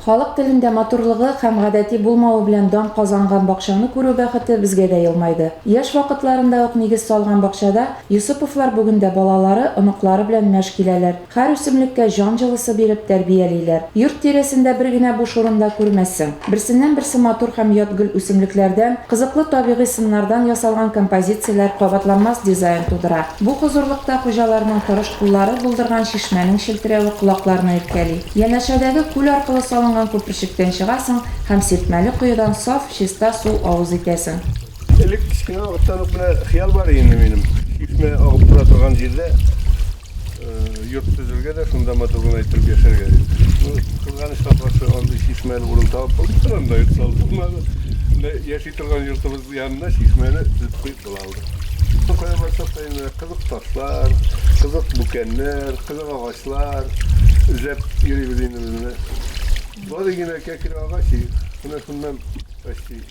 Халык телендә матурлыгы һәм гадәти булмавы белән дан казанган бакчаны күрү бәхете безгә дә елмайды. Яшь вакытларында ук нигез салган бакчада Йосыповлар бүген дә балалары, оныклары белән мәш киләләр, һәр үсемлеккә җан җылысы биреп тәрбиялиләр. Йорт тирәсендә бер генә буш урын да күрмәссең. Берсеннән-берсе матур һәм ят гөл-үсемлекләрдән, кызыклы табигый сыннардан ясалган композицияләр кабатланмас дизайн тудыра. Бу хозурлыкта хуҗаларның тырыш куллары булдырган чишмәнең челтерәве колакларны иркәли. Янәшәдәге күл аркылы салынган күперчектән чыгасың һәм сиртмәле коедан саф, чиста су авыз итәсең. Элек кечкенә вакыттан ук менә хыял бар иде инде минем. Чишмә агып тора торган җирдә йорт төзергә дә, шунда матур гына иттереп яшәргә дип. Ну, кызганычка каршы, андый чишмәле урын табып булмады, анда йорт салып булмады. Менә яши торган йортыбыз янына чишмәне төзеп куеп була алды. Кая барсак та инде кызык ташлар, кызык бүкәннәр, кызык агачлар эзләп йөрибез инде без менә. Гади генә кәкре агач, менә шуннан почти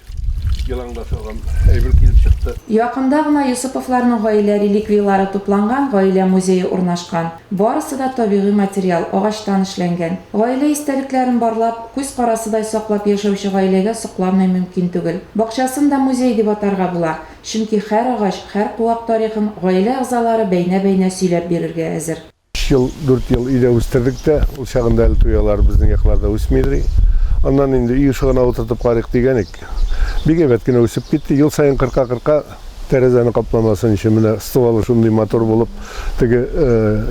Еланга салган әйбер килеп чыкты. Якында гына Йосыповларның гаилә реликвияләре тупланган гаилә музее урнашкан. Барысы да табигый материал, агачтан эшләнгән. Гаилә истәлекләрен барлап, күз карасыдай саклап яшәүче гаиләгә сокланмый мөмкин түгел. Бакчасын да музей дип атарга була, чөнки һәр агач, һәр куак тарихын гаилә әгъзалары бәйнә-бәйнә сөйләп бирергә әзер. Өч ел, дүрт ел өйдә үстердек тә, ул чагында әле туялар безнең якларда үсмидер. Аннан инде өй ышыгына утыртып карыйк дигән идек. Бик әйбәт кенә үсеп китте. Ел саен кырка-кырка тәрәзәне капламасын өчен менә стволы шундый матур булып, теге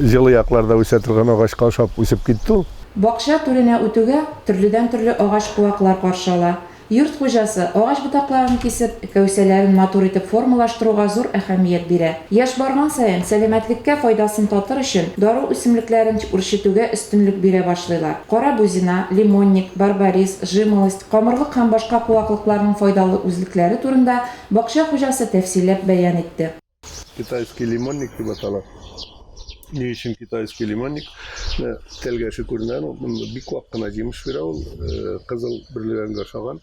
җылы якларда үсә торган агачка ошап үсеп китте ул. Бакча түренә үтүгә, төрледән-төрле агач-куаклар каршы ала. Йорт хуҗасы, агач ботакларын кисеп, кәүсәләрен матур итеп формалаштыруга зур әһәмият бирә. Яшь барган саен, сәламәтлеккә файдасын татыр өчен, дару үсемлекләрен үрчетүгә өстенлек бирә башлыйлар. Кара бузина, лимонник, барбарис, жимолость, камырлык һәм башка куаклыкларның файдалы үзлекләре турында бакча хуҗасы тәфсилләп бәян итте. Китайский лимонник дип атала. Ни өчен китайский лимонник? Менә тәлгәше күренә, ул монда бик вак кына җимеш бирә ул, э, кызыл бөрлегәнгә охшаган.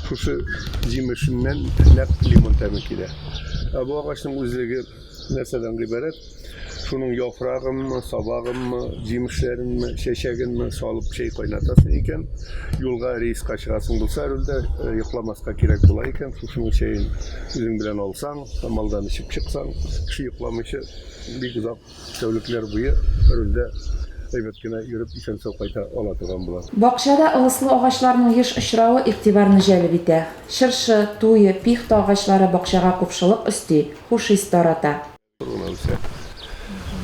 Шушы җимешеннән нәкъ лимон тәме килә. Ә бу агачның үзлеге нәрсәдән гыйбарәт? Шуның яфрагынмы, сабагынмы, җимешләренме, чәчәгенме салып чәй кайнатасың икән, юлга рейска чыгасың булса, рульдә э, йокламаска кирәк була икән, шушының чәен үзең белән алсаң, Самалдан эчеп чыксаң, кеше йокламыйча бик озак тәүлекләр буе рульдә әйбәт кенә йөреп исән-сау кайта ала торган була. Бакчада ылыслы агачларның еш очравы игътибарны җәлеп итә. Чыршы, туя, пихта агачлары бакчага купшылык өсти, хуш ис тарата. Гына үсә.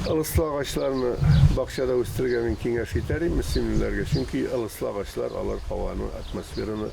Ылыслы агачларны бакчада үстерергә мин киңәш итәр идем мөслимлеләргә, чөнки ылыслы агачлар алар һаваны, атмосфераны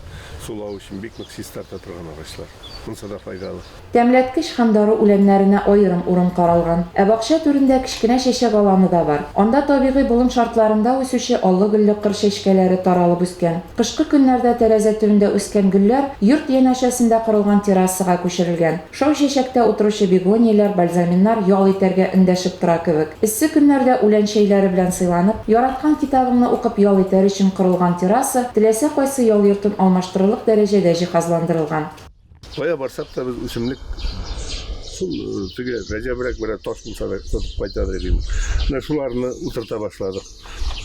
сулау өчен бик нык чистарта торган агачлар. Монсы да файдалы. Тәмләткеч һәм дару үләннәренә аерым урын каралган. Ә бакча түрендә кечкенә чәчәк аланы да бар. Анда табигый болын шартларында үсүче аллы-гөлле кыр чәчкәләре таралып үскән. Кышкы көннәрдә тәрәзә төбендә үскән гөлләр йорт янәшәсендә корылган террасага күчерелгән. Шау чәчәктә утыручы бегонияләр, бальзаминнар ял итәргә эндәшеп тора кебек. Эссе көннәрдә үлән чәйләре белән сыйланып, яраткан китабыңны укып ял итәр өчен корылган терраса теләсә кайсы ял йортын алмаштырырлык дәрәҗәдә җиһазландырылган. Кая барсак та без үсемлек шул теге гаҗәбрәк берәр таш булса да тотып кайтадыр идем. Менә шуларны утырта башладык.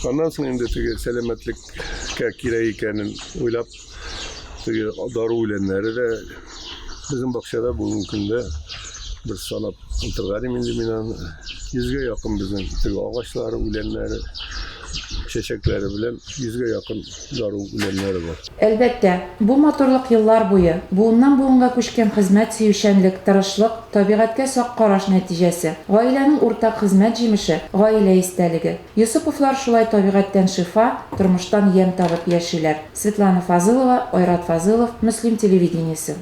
Аннан соң инде теге сәламәтлеккә кирәк икәнен уйлап, теге дару үләннәре дә безнең бакчада бүгенге көндә бер санап утырган идем инде мин аны. Йөзгә якын безнең теге агачлары, үләннәре, чәчәкләре белән йөзгә якын дару үләннәре бар. Әлбәттә, бу матурлык еллар буе, буыннан-буынга күчкән хезмәт сөючәнлек, тырышлык, табигатькә сак караш нәтиҗәсе. Гаиләнең уртак хезмәт җимеше, гаилә истәлеге. Йосыповлар шулай табигатьтән шифа, тормыштан ямь табып яшиләр. Светлана Фазылова, Айрат Фазылов, Мөслим телевидениесе.